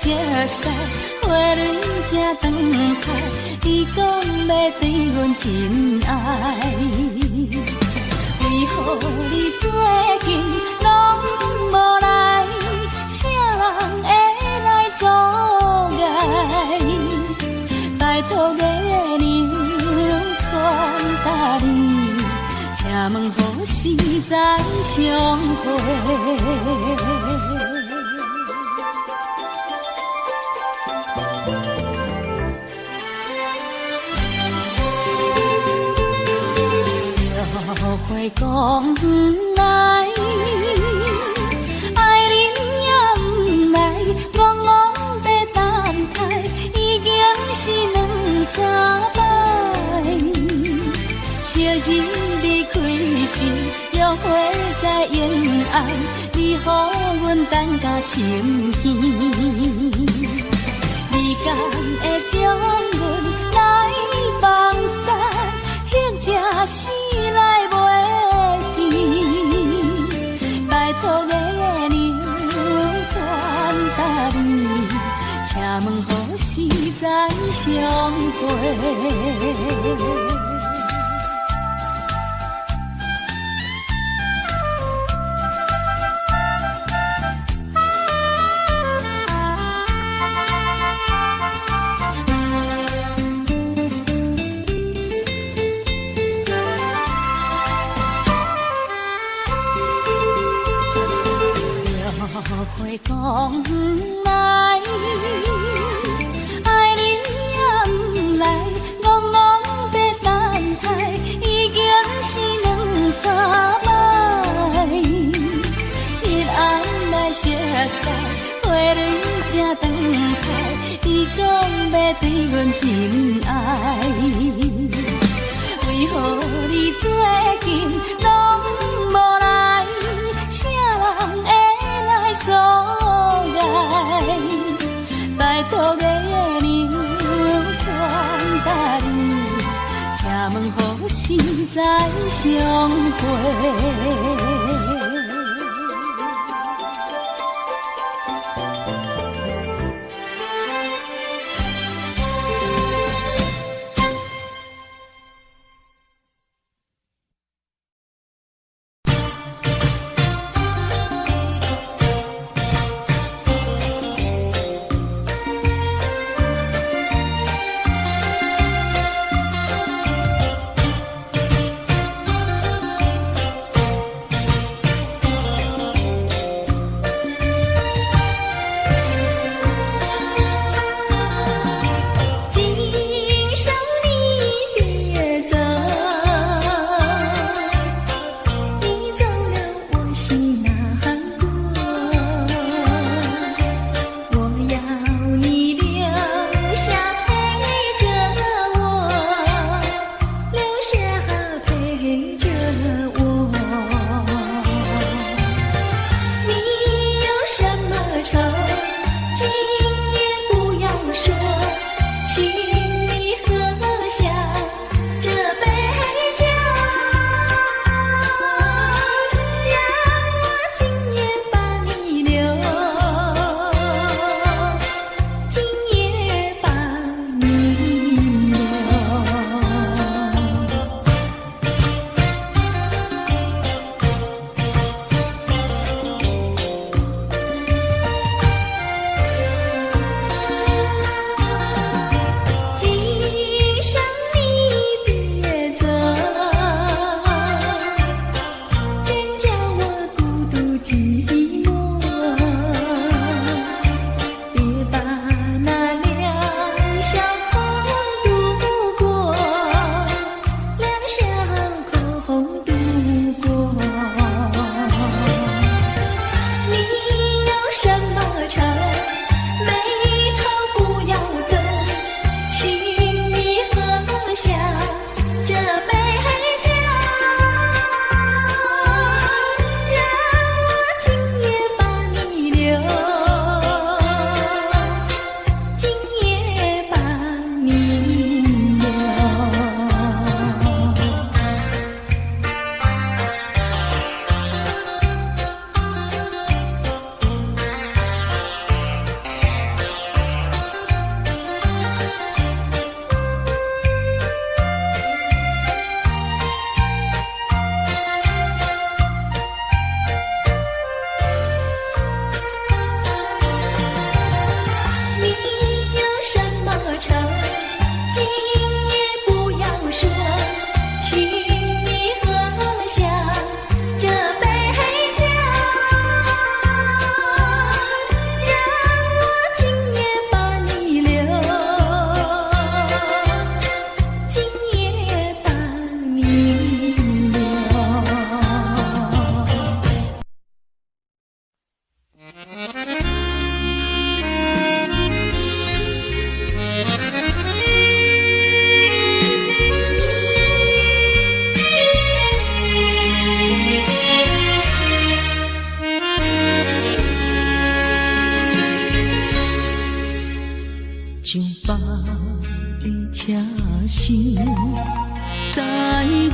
熟似，花蕊正長開，伊講欲對阮真愛。為何你最近攏無來？啥人會來阻礙？拜託月娘傳達你，請問何時再相會？约会讲来，愛恁也毋來，戆戆欲等待，已經是兩三擺。昔日離開時，約會在永安，你予阮等甲穿耳。你敢會將阮來放散，或者死來袂記？拜託月娘傳達你，請問何時再相會？約會講來，愛恁也毋來，戆戆欲等待，已經是兩三擺。彼暗來熟似，花蕊正長開，伊講欲對阮真愛。為何你最近攏無來？啥人會來阻礙？拜託月娘傳達你，請問何時再相會？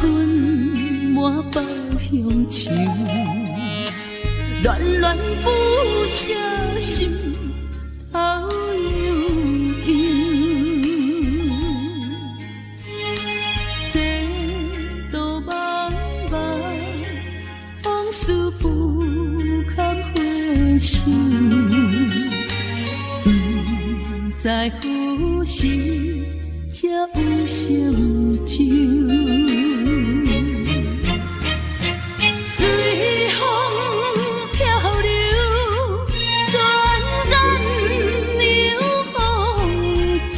阮滿腹鄉愁，戀戀不捨心頭悠悠。前途茫茫，往事不堪回首，毋知何時才有成就。隨風飄流，轉眼涼風秋，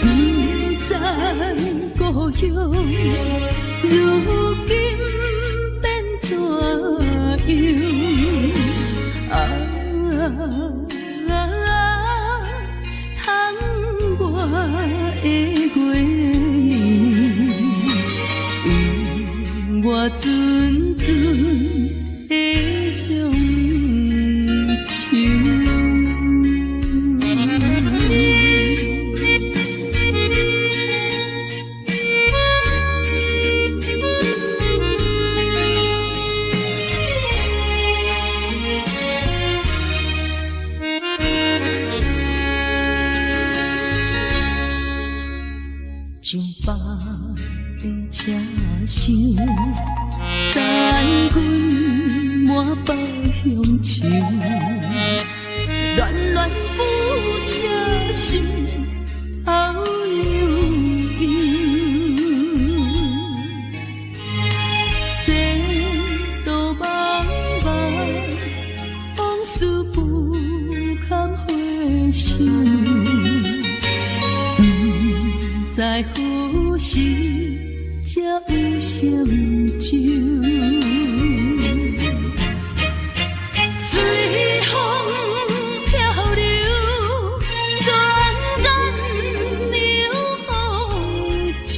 毋知故鄉如今變怎樣？啊，窗外的月娘，映我陣陣的鄉愁。上班的車廂，等阮滿腹鄉愁，戀戀不捨心頭悠悠。前途茫茫，往事不堪回首，毋知何時才有成就。隨風飄流，轉眼涼風秋，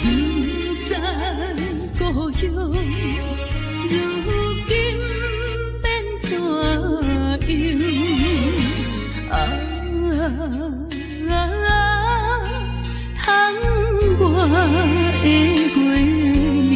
毋知故鄉如今變怎樣？啊，窗外的月娘，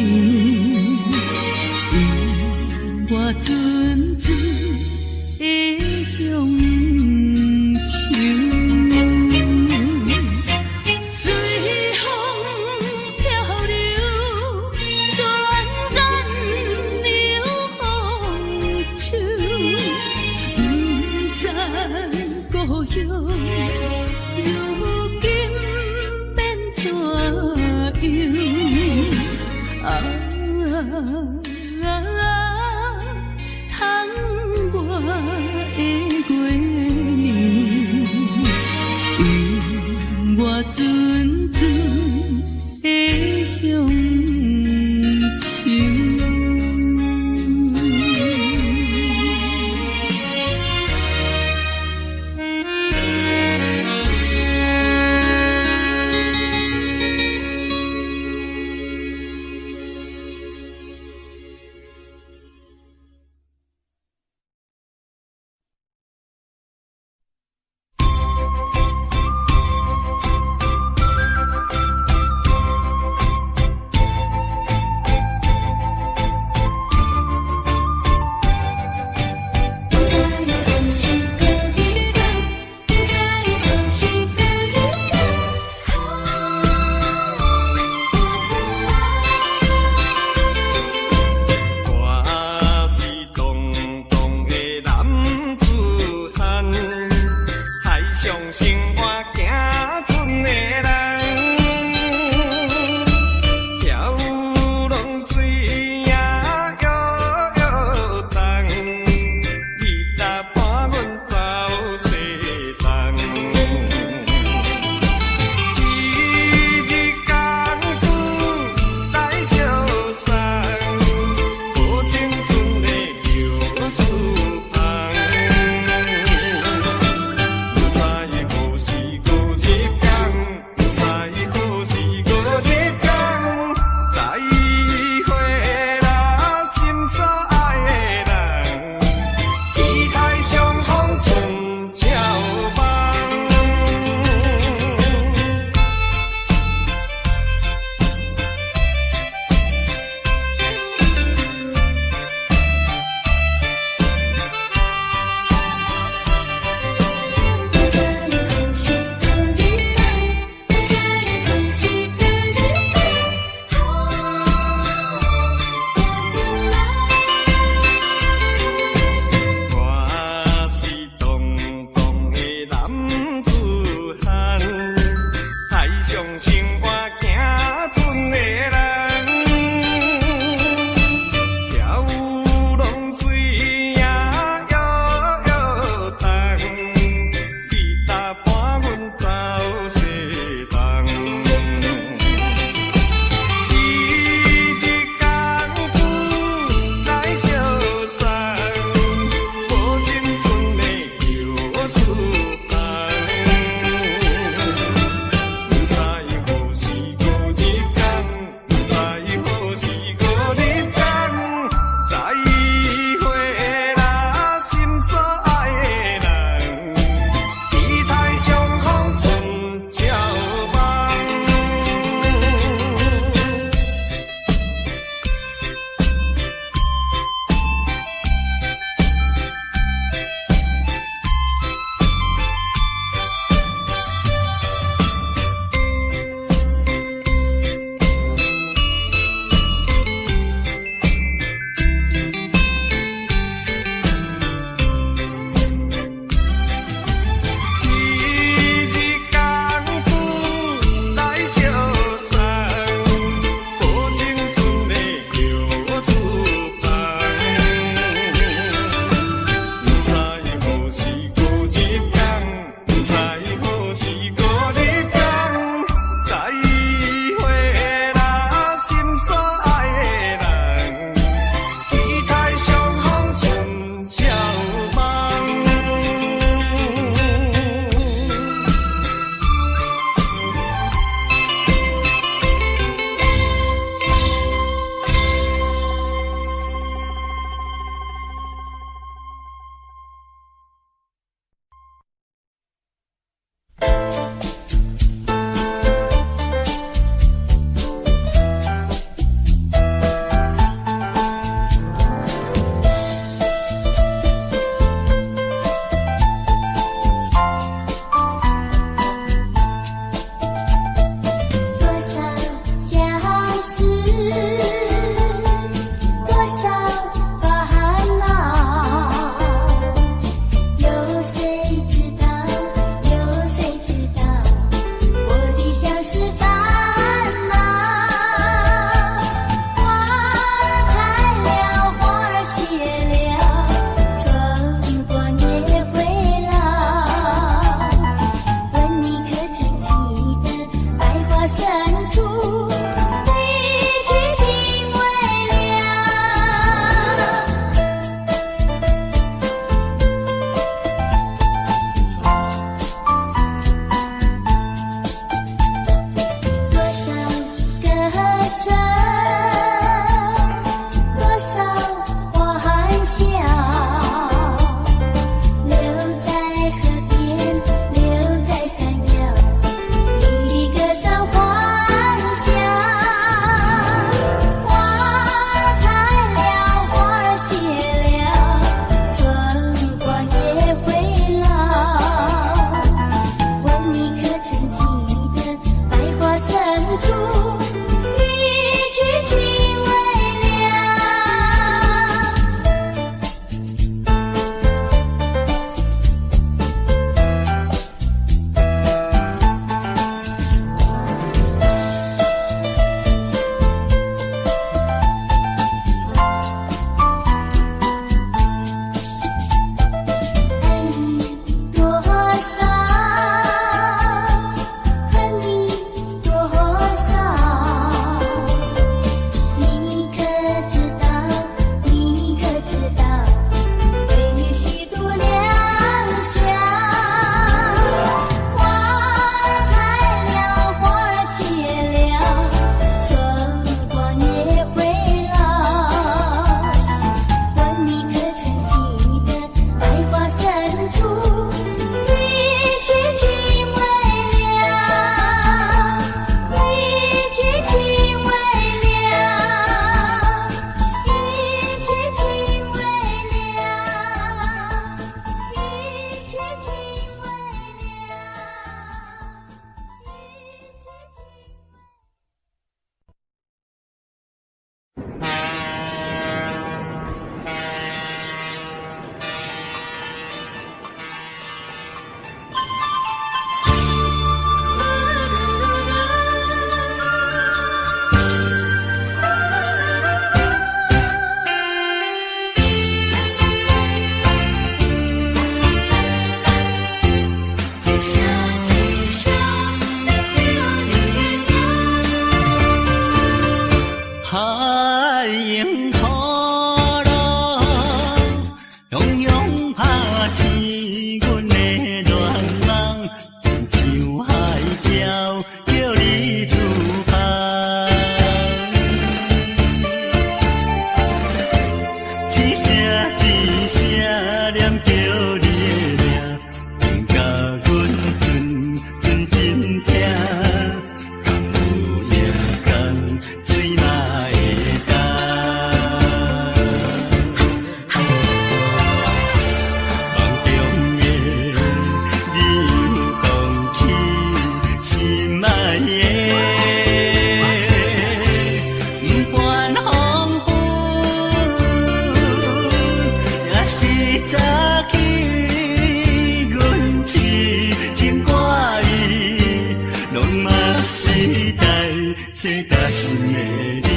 搭心的你。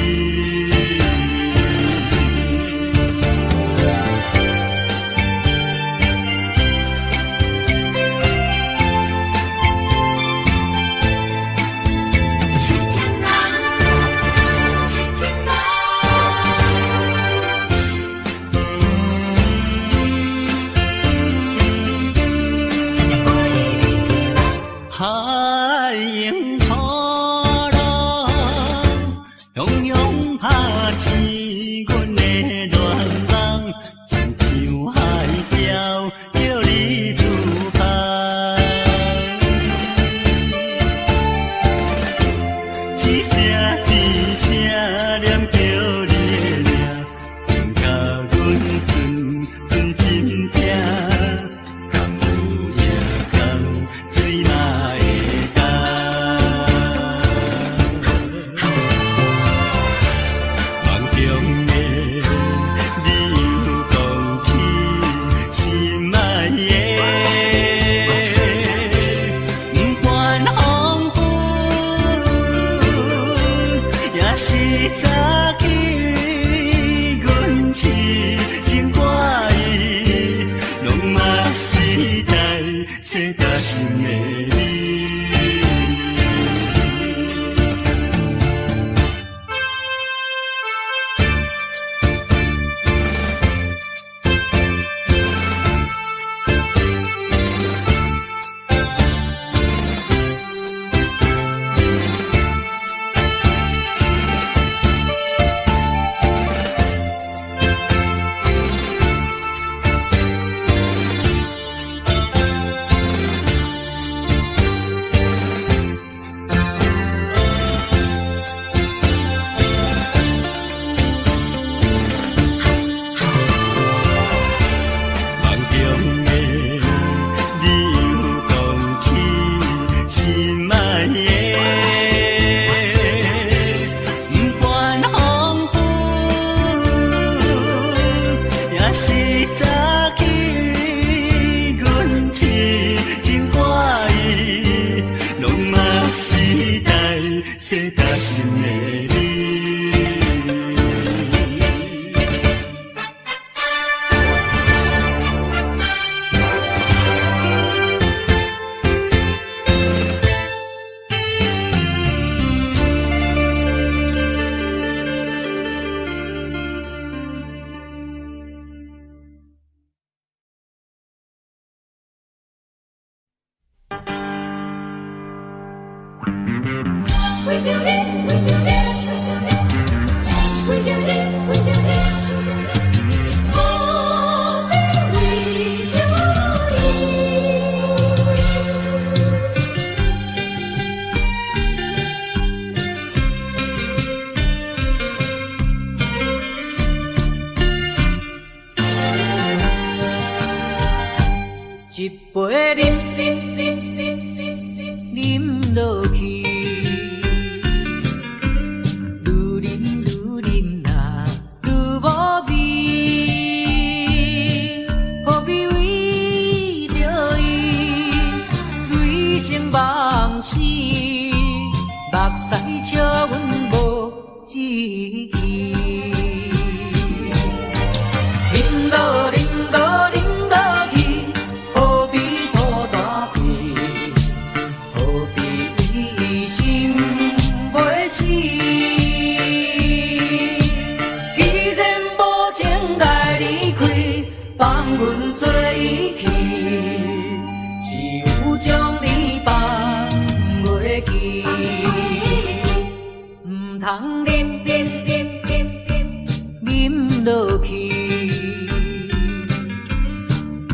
海涌波浪，汹涌拍醒阮的恋梦，亲像海鸟叫你出航。一声一声念着你的名，听甲阮阵阵心痛，敢有影共水嘛会干？梦中的你又讲起心爱的，不管黄昏，也是早起，阮痴情挂意，拢嘛是台西搭心的你。梦中的你又讲起心爱的，不管黄昏，也是早起，阮痴情挂意，拢嘛是台西搭心的你。为著你，为著你，为著你，为著你，何必为著伊？一杯啉啉啉啉啉落去，愈啉愈啉啊愈无味，何必为著伊醉生梦死，目屎笑阮无志气。啉落啉落啉落去，何必吐大气？何必伊心袂死？既然无情来离开，放阮做伊去，只有将你放袂记。毋通啉啉啉啉啉落去，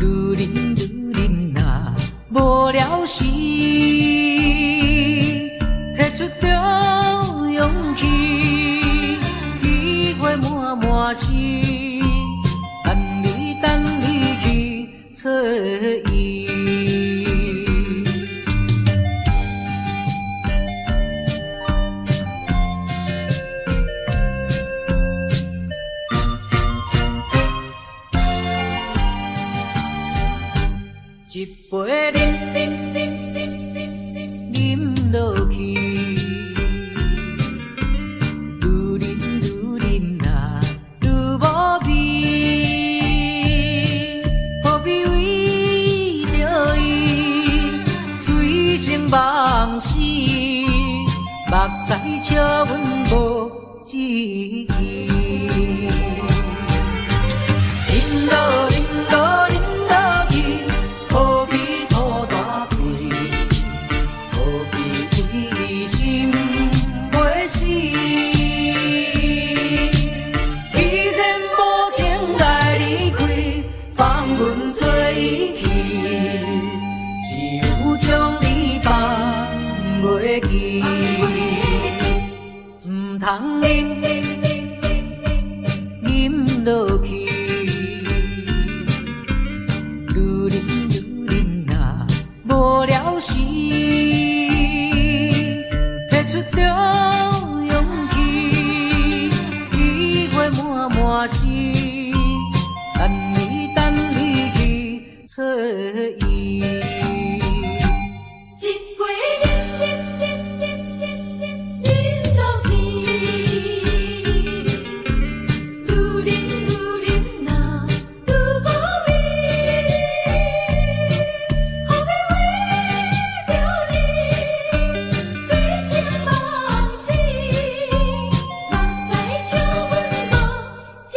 愈啉愈啉啊无了时，提出著勇气，机会满满是，等你等你去揣伊。一杯啉啉啉啉啉啉落去，志氣。飲落飲落飲落去，好比土大肥，何必為心袂死？既然無情愛離開，放阮做伊去，只有將你放袂記，毋通飲飲落去。愈啉愈啉啊，無聊時，提出著勇氣，機會滿滿是，等你等你去揣伊。一杯飲飲飲飲飲飲飲落去，愈啉愈啉啊，愈無味。何必為著你，醉生夢死，目屎笑阮無志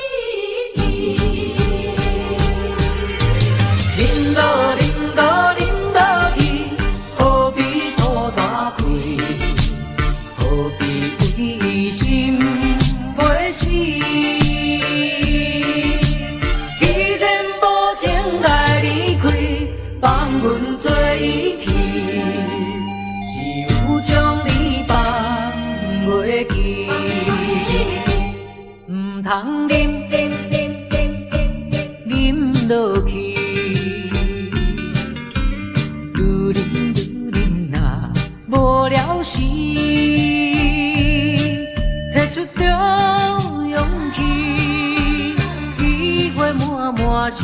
氣。飲落飲落飲落去，好比土大開，何必為心袂死？既然無情愛離開，放阮做伊去，只有將你放袂記，毋通飲飲落去。愈啉愈啉啊，無聊時，提出著勇氣，機會滿滿是，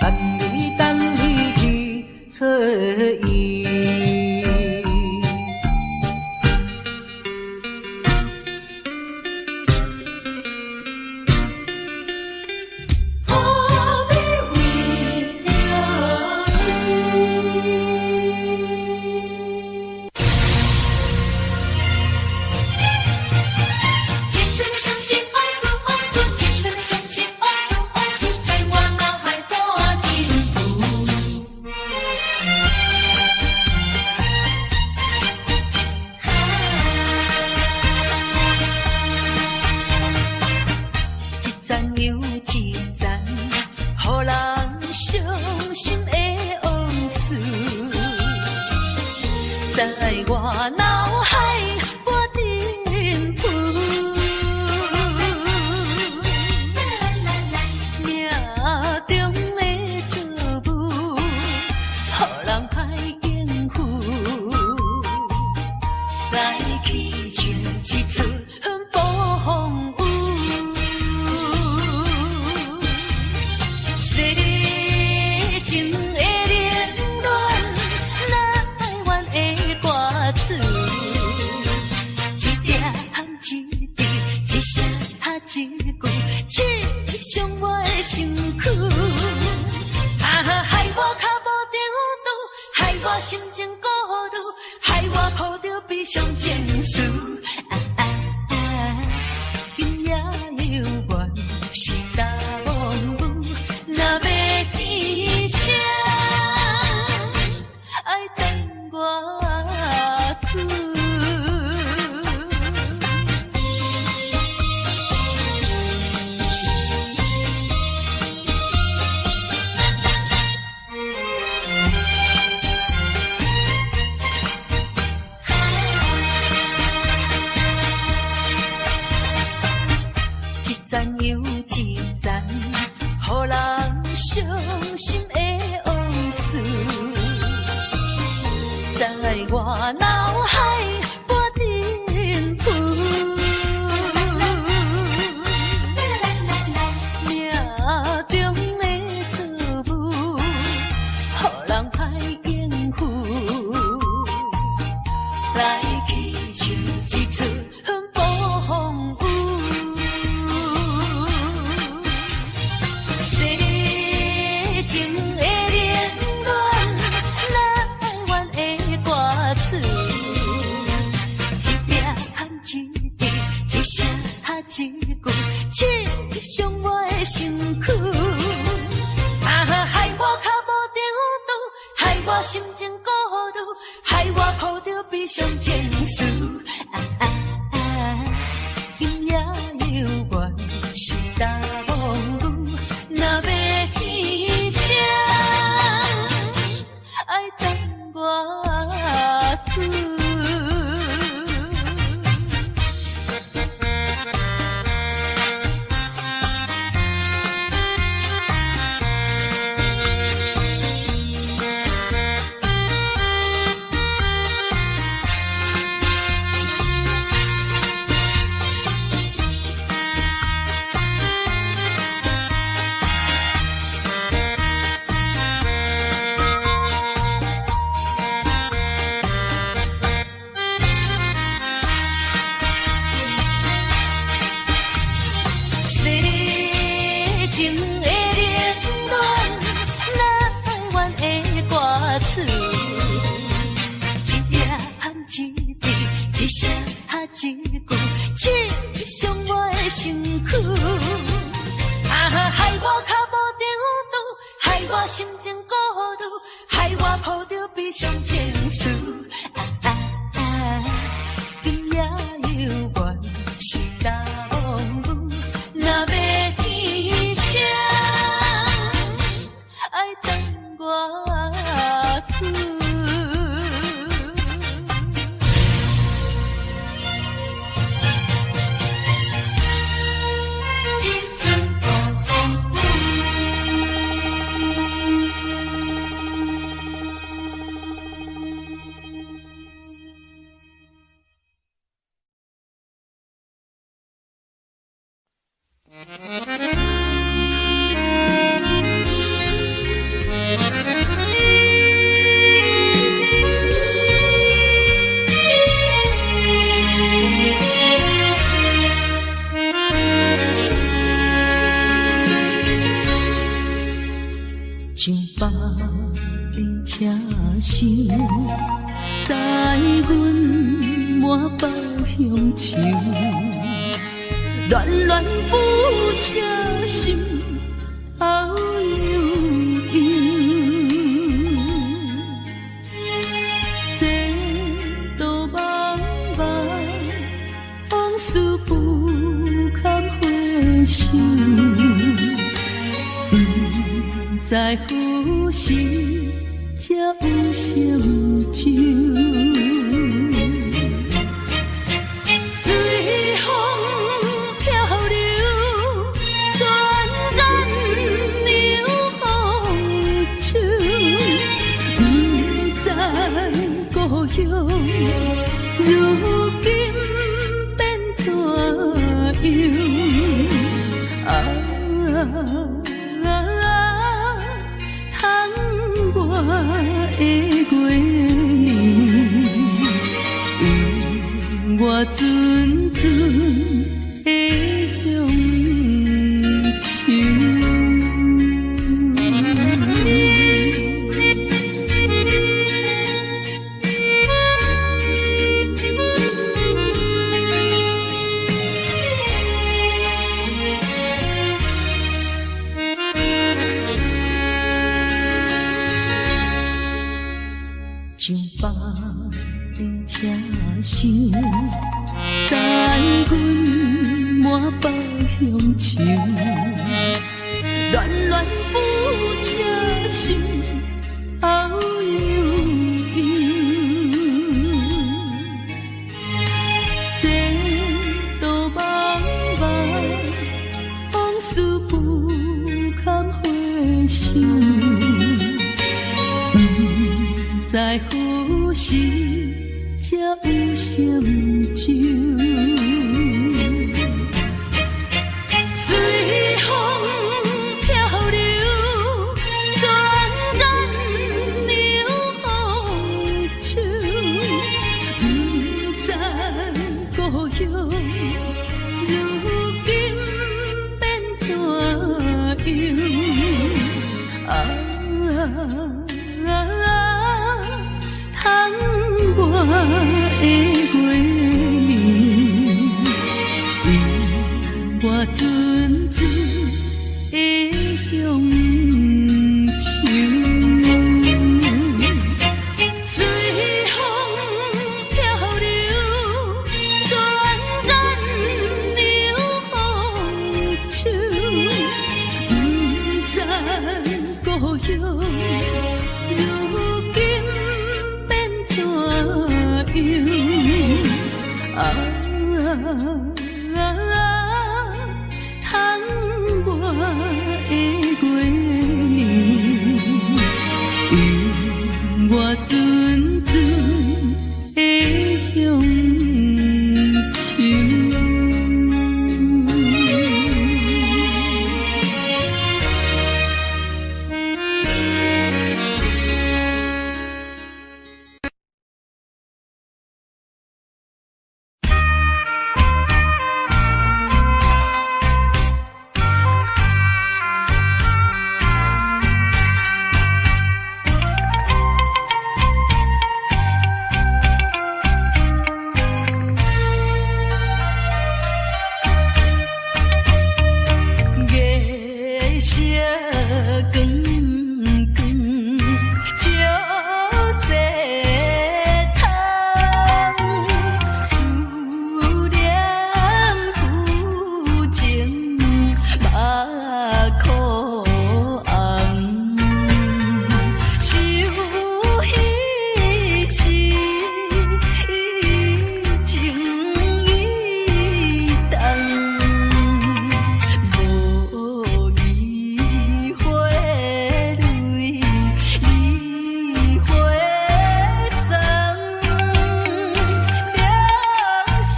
等你等你去揣伊。何必為著你？一阵相信往事，往事，一阵相信往事，往事，在我腦海大沉浮。一層又一層，予人傷心的往事，在我腦海無沉浮。命中的造物，予人歹應付。來去像一出暴風雨，世情的冷暖，哪願的歌詞，一點一滴，一聲一句，刺傷我的身軀。啊，害我跤無張拄，害我心情顧慮，害我抱著悲傷情緒。啊啊啊！今夜猶原是大風雨，若欲天聲，愛等偌久。一層又一層，予人傷心的往事，在我腦海無沉浮。命中的造物，予人歹應付。來去像一出暴風雨，世情的冷暖，哪願的歌詞，聲一句，刺傷我的身軀。啊，害我跤無張拄，害我心情孤獨，害我抱著悲傷情緒。啊啊啊！今夜猶原是大風雨，若欲天聲，愛等偌久？世情的冷暖，哪愿会割取？一粒一滴，一声一句，刺傷我的身軀。啊，害我跤無張拄，害我心情孤獨，害我抱著悲傷情緒。啊啊啊！今夜猶原是大風雨，若欲天聲，愛等偌久？這陣大風雨。上百个车厢，载阮满腹乡愁，恋恋不舍心头悠悠。前途茫茫，往事不堪回首。不知何时才有成就。随風飄流，轉眼涼風秋。不知故鄉，如今變怎樣？啊！窗外的月娘，予我阵阵的乡愁。上百个車廂，載阮滿腹鄉愁，戀戀不捨心頭悠悠。前途茫茫，往事不堪回首。不知何時才有成就。隨風飄流，轉眼涼風秋。不知故鄉，如今變怎樣？啊！窗外的月娘，窗外的月娘，伊我阵阵的乡愁。月色光光照世窗，思念旧情目眶红。想彼时情意重。无义花蕊，你花丛，两声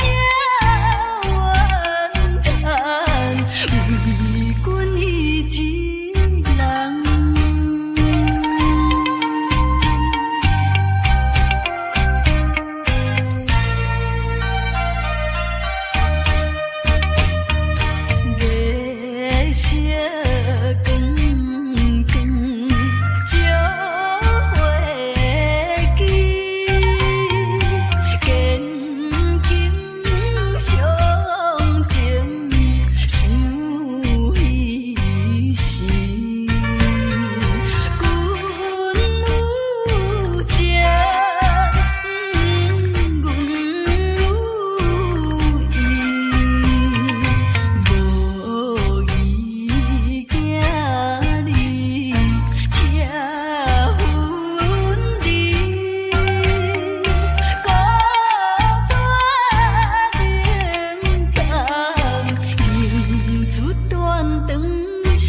怨叹，为君一人。月色光光照花枝，坚情相情想彼时，君有情，阮有意，无义行你拆分离，孤单冷感，认出断肠诗。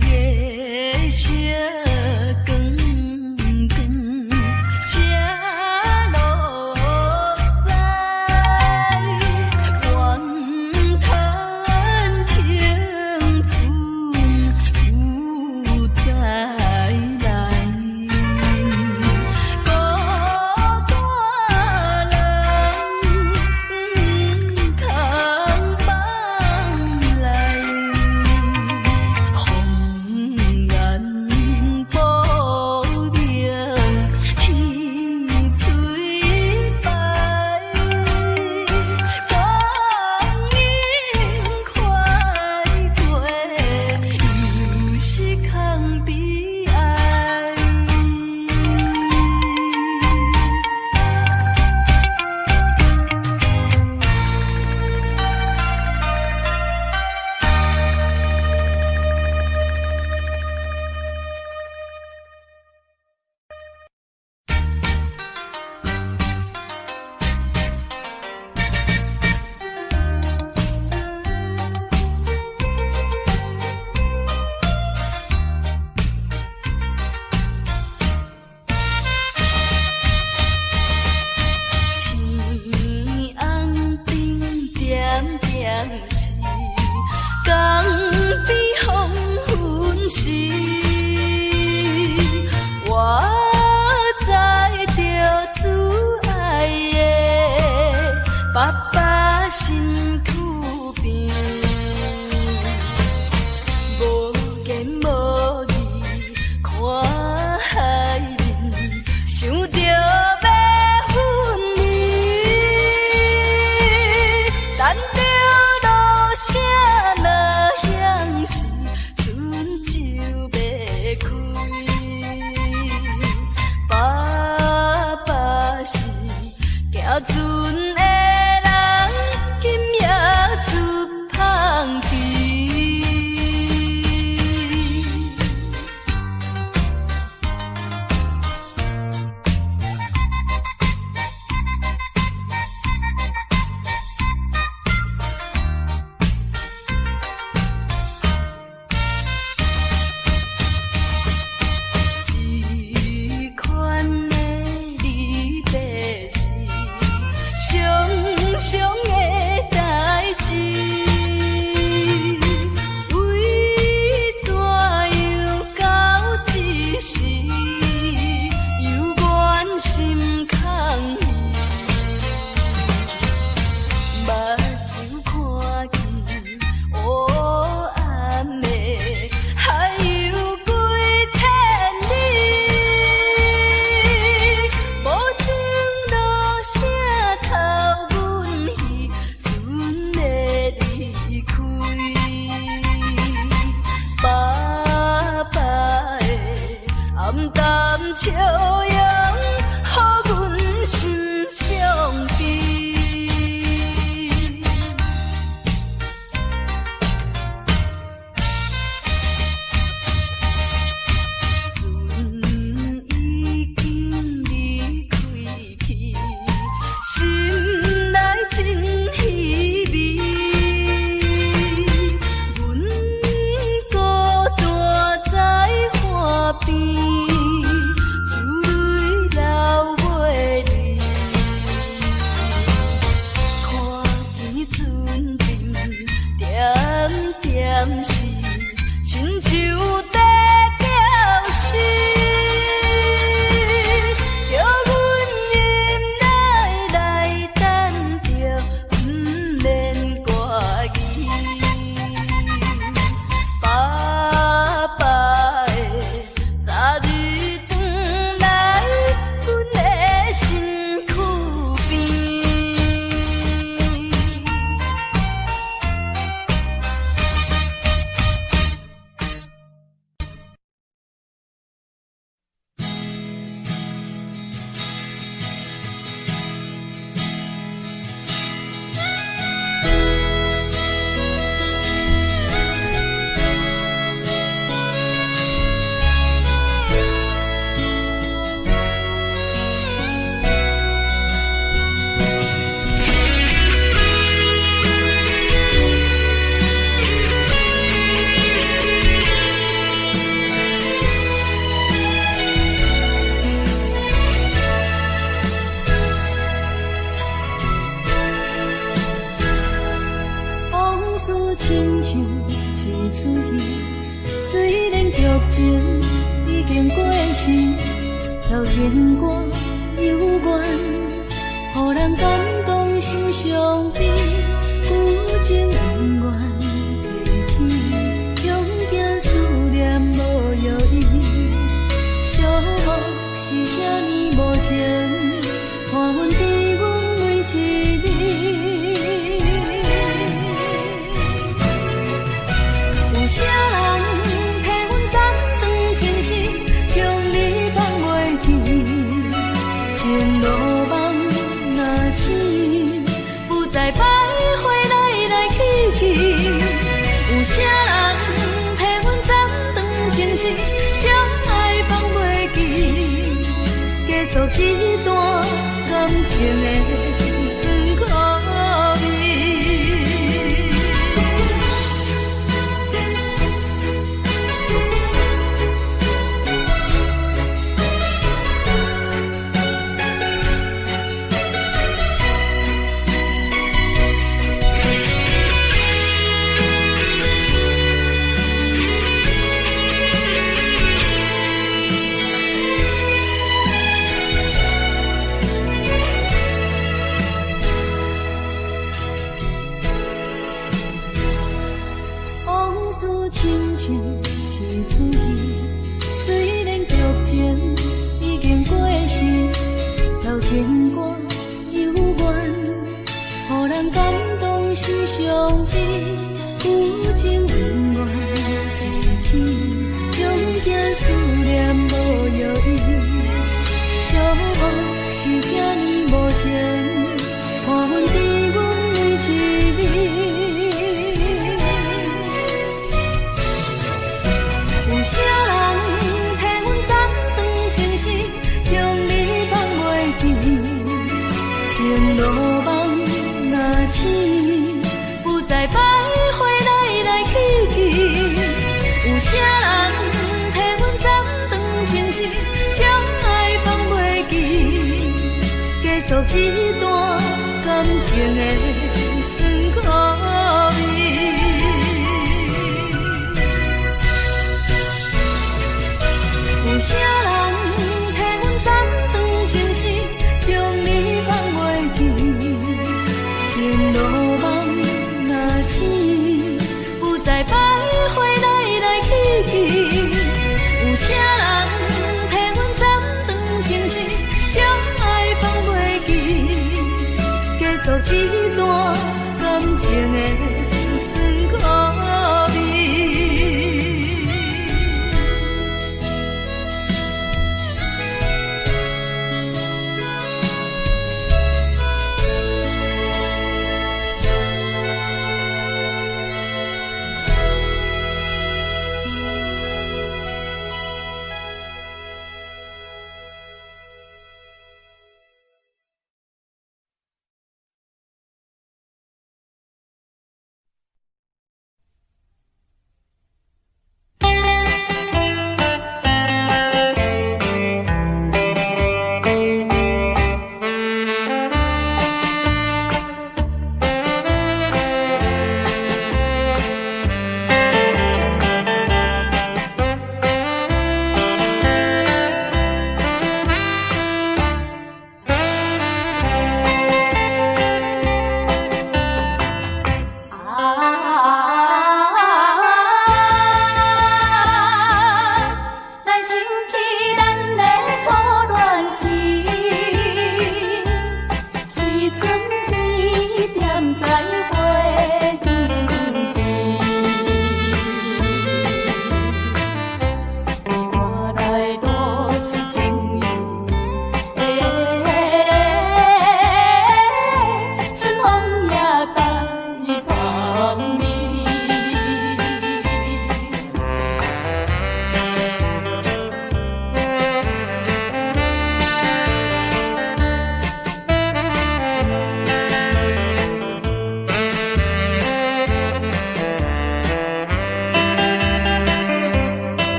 月色光光写落西，怨叹青春不再来，孤单人空放来，红颜薄命天催白，光阴快过，又是空悲哀。青红灯点点是，江边黄昏时，我载著主爱的爸爸身躯边，无言无语看海面，想著欲分离，等著落声若响时，船就欲开。情已經過時，留情歌猶原，予人感動心傷悲，舊情永遠提起，恐驚思念無藥醫。寂寞是這呢無情，伴阮甜阮每一暝。有啥人替阮斬斷情絲，將你放袂記？情路夢若醒，不再徘徊來來去去。有啥人替阮斬斷情絲，將愛放袂記？結束這段感情的酸苦味。往事親像一齣戲，雖然劇情已經過時，留情歌猶原，予人感動心傷悲，舊情永遠提起，恐驚思念無藥醫。寂寞是這呢無情，伴阮甜阮每一暝。有啥人替阮斬斷情絲，將你放袂記？情路夢若醒，不再徘徊來來去去。有啥人替阮斬斷情絲，將愛放袂記？結束這段感情的酸苦味。有啥人替阮斬斷情絲，將你放袂記？情路夢若醒，不再徘徊來來去去。有啥人替阮斬斷情絲，將愛放袂記？結束這段感情的酸苦味。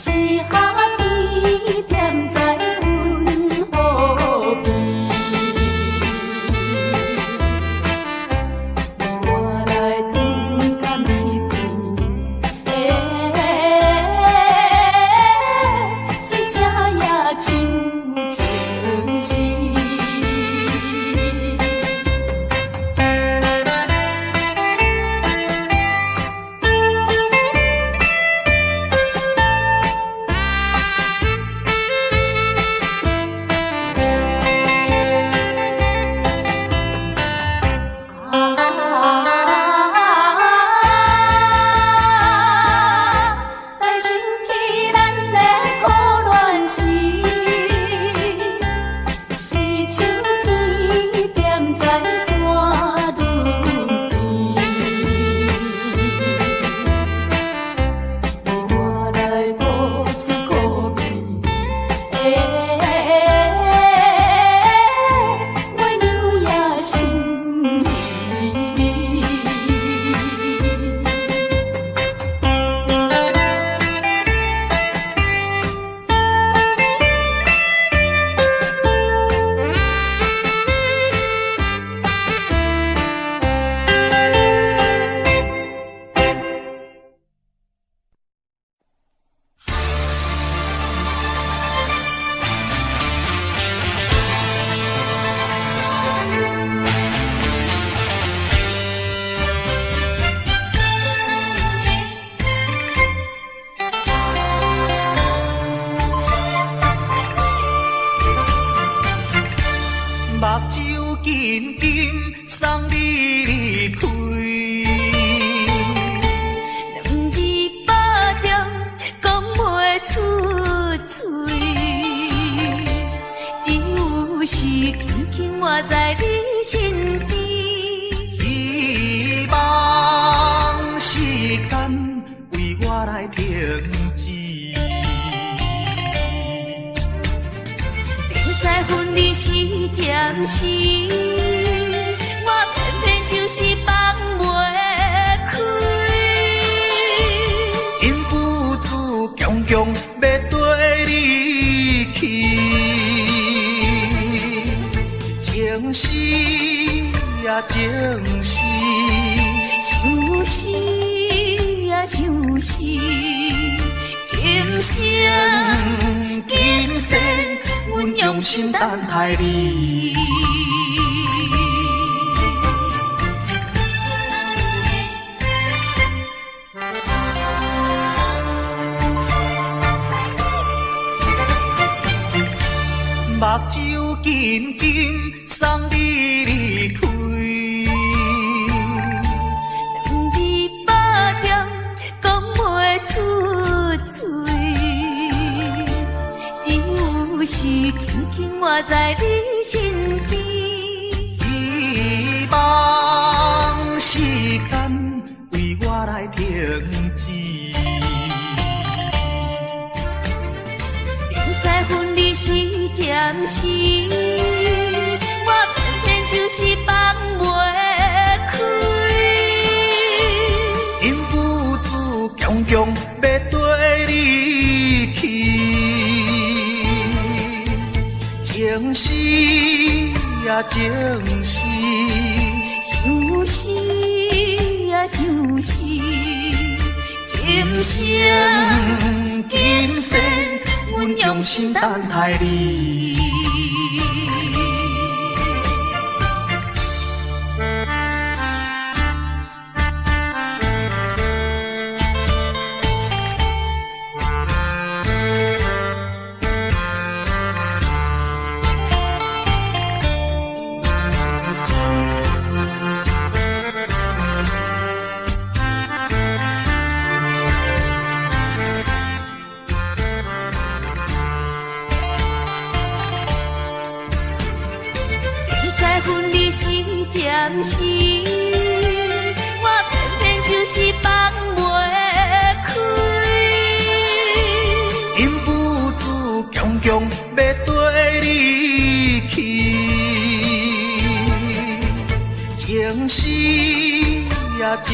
是哈甜踮在阮予边。你我来糖甲蜜甜，水声也像情诗。啊！但想起咱的苦恋时，是秋天踮在山凜边，你我来吐出苦味，月娘也心微微。目睭紧紧送你离开，两字百中讲袂出嘴，只有是轻轻我在你身边。希望时间为我来停止。明知分离是暂时，我偏偏就是放袂开。忍不住强强欲缀你去，情丝啊情丝，相思啊相思，今生今世阮用心等待你。目睭紧紧送你离开，两字百中讲袂出嘴，只有是轻轻我在你身边。希望时间为我来停止。明知分离是暂时，我偏偏就是放袂开。忍不住强强欲缀你去，情丝啊情丝，相思啊相思，今生今世阮用心等待你。明知分离是暂时，我偏偏就是放袂开。忍不住强强欲缀你去，情丝啊情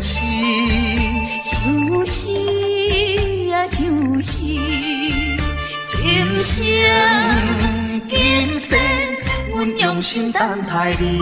丝，相思啊相思，生今世，阮用心等待你。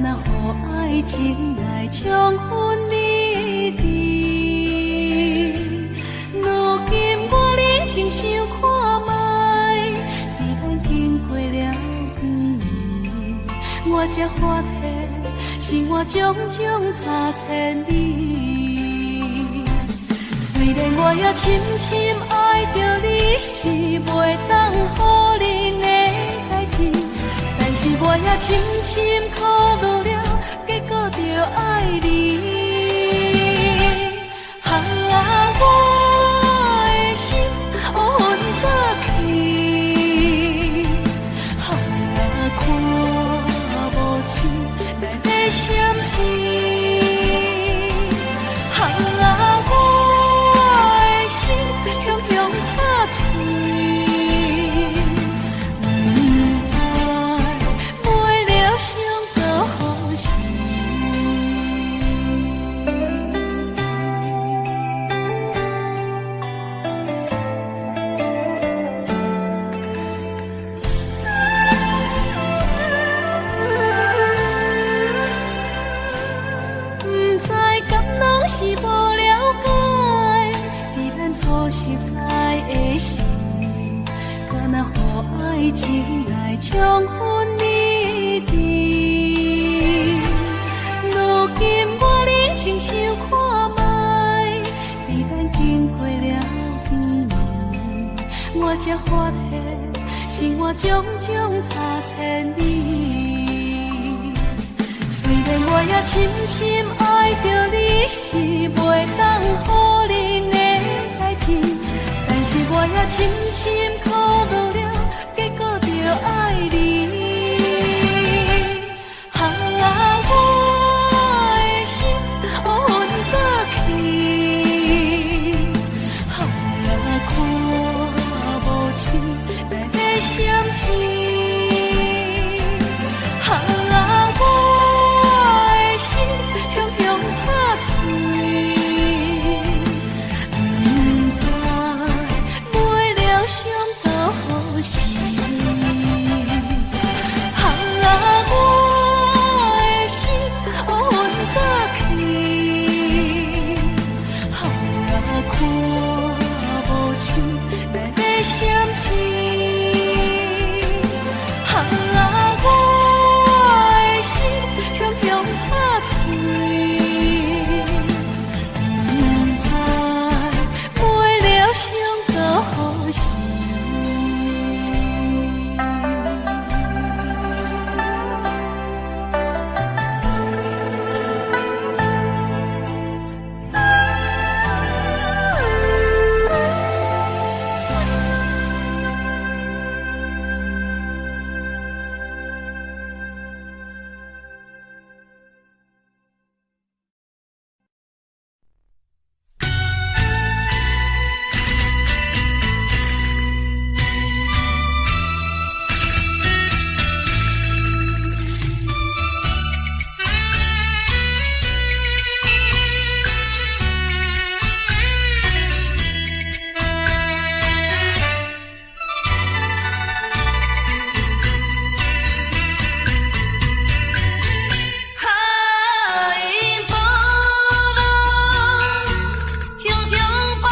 敢若予愛情來衝昏你智。如今我冷靜想看覓，伫咱經過了幾年，我才發現生活種種差千里。雖然我也深深愛著你，是袂當予恁的代誌，但是我也深深考慮了，結果著愛你。啊，我的心烏昏早去，啊，看無清來的閃失。啊，我的心雄雄拍碎，不知袂了想到何時。不知敢攏是無了解，佇咱初識的時，敢若予愛情來衝昏你智。如今我冷靜想看覓，佇咱經過了幾年，我才發現生活種種差千里。雖然我也深深愛著你，是袂當予恁的代誌，但是我也深深考慮了，結果著愛你。啊，我的心烏昏早去，啊，看無清來的閃失。啊，我的心雄雄拍碎，不知袂了想到何時。啊，我的心烏昏早去，啊，看無清來的閃失。啊，我的心雄雄拍碎，不知袂了想到何時。海波浪，雄雄拍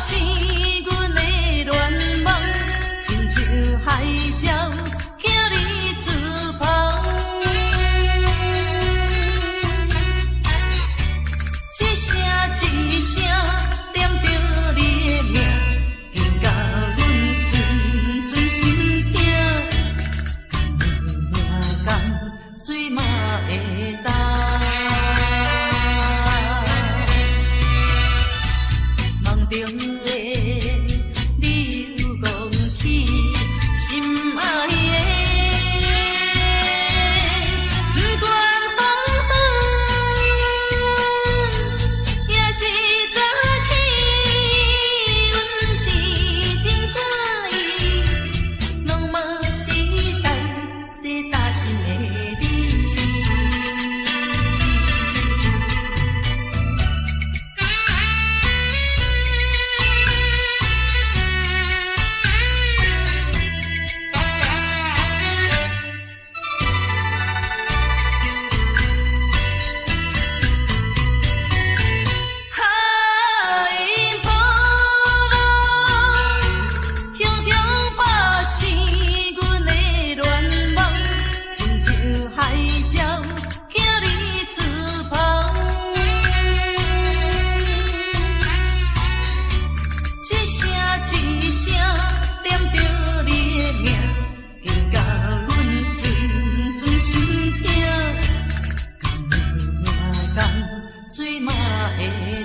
醒阮的愿望，亲像海鸟行你翅膀。一声一声念著你的名，紧甲阮阵阵心痛。命江水嘛會干。夢中的你又講起心愛的，不管風雨，也是早起，阮痴情喜意，攏嘛是等世搭心的你。鸟，寄你翅膀。一声一声念著你的名，紧甲阮阵阵心疼，甘有命共水嘛会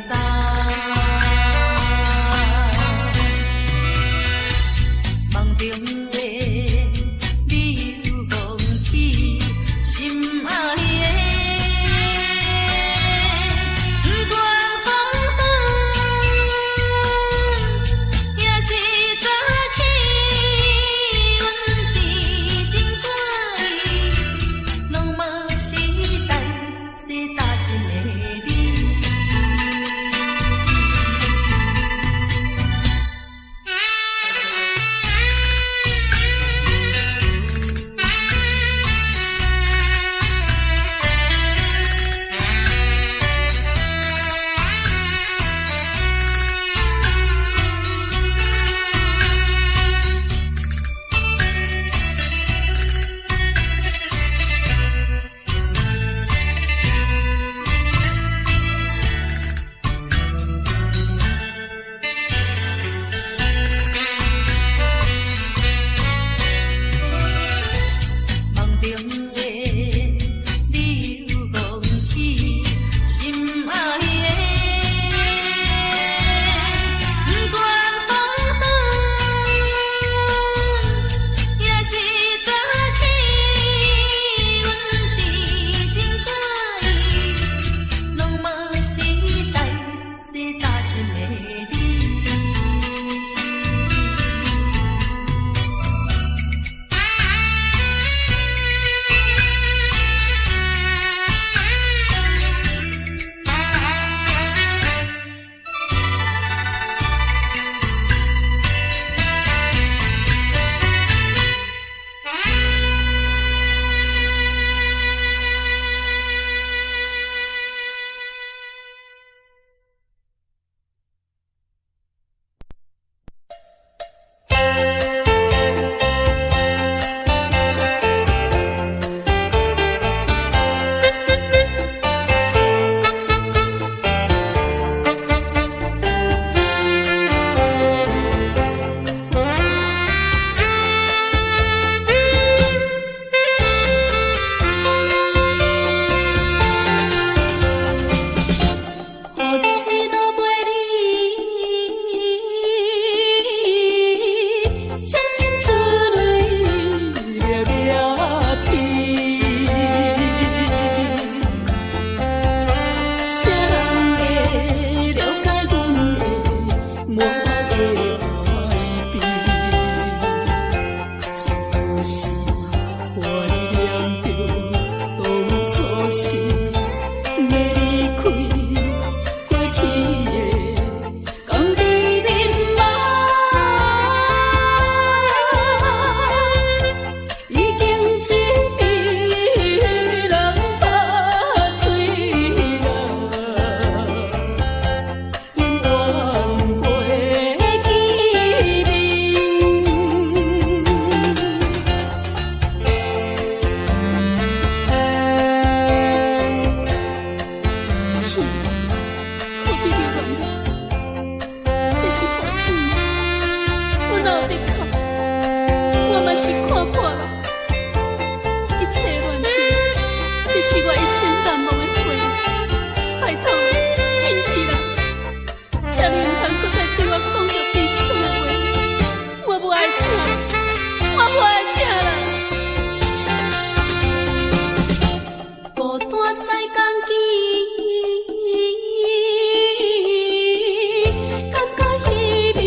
干。梦中的你又讲起心爱的，不管风雨，也是早起，阮一情挂意，拢嘛是台西大心的你。梦中的你又讲起心爱的，不管风雨，也是早起，阮一情挂意，拢嘛是台西大心的你。雨水都陪你，伤心出泪粒粒滴。谁人会了解阮的满的哀悲？就是怀念著当初时欲离开。过去的甘伫眠梦，已经是被人拍碎啦，永远袂记面。去，何必流眼泪？这是大水，阮后壁哭，我嘛是看破了，一切恋情，这是我一生难忘的回忆。拜托，紧去啦，请你毋通阁再对我讲著悲伤的话，我无爱听，我无爱听啦。孤单在共见，感觉彼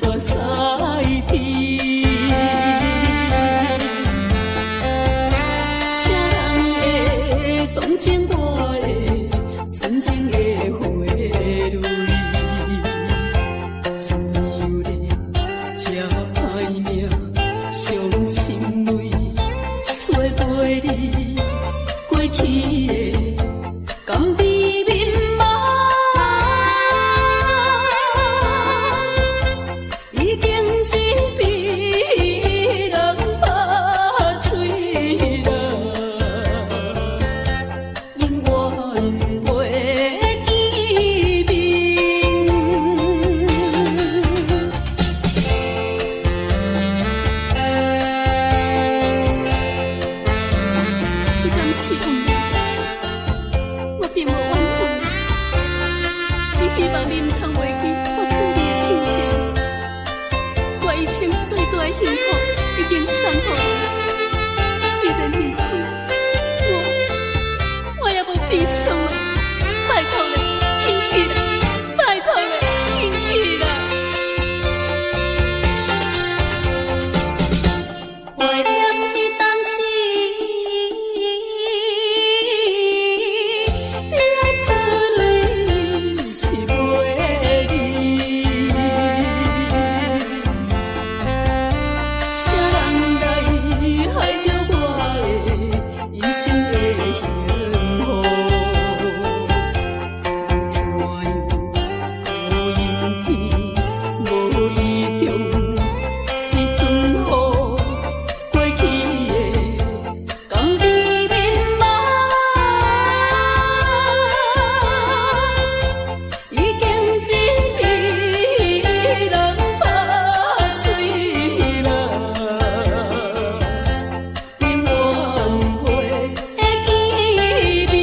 暝偌驶甜。谁人会同情我的纯情的花蕊？自由的这歹命，伤心泪，说陪你过去的甘伫眠梦，已经是被人拍碎啦。是枉人，我並無怨恨，只希望你毋通袂記我對你的深情。我一生最大的幸福已經送予你，雖然離開，我也無悲傷了。拜託你，緊去啦！拜託你，緊去啦！懷念你當時，悲哀出淚是袂離。啥人來害著我的一生的幸福？怎樣無陰天無意中，是春雨過去的共你面貌，已經是被人拍碎啦，永遠袂會記面。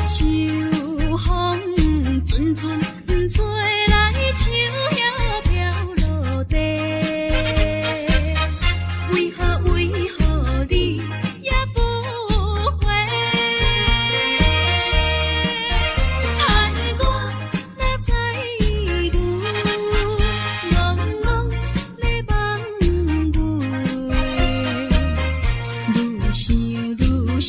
秋風陣陣吹來，樹葉飄落地。為何為何你也不回？害我哪知有，茫茫的夢夢，愈想愈心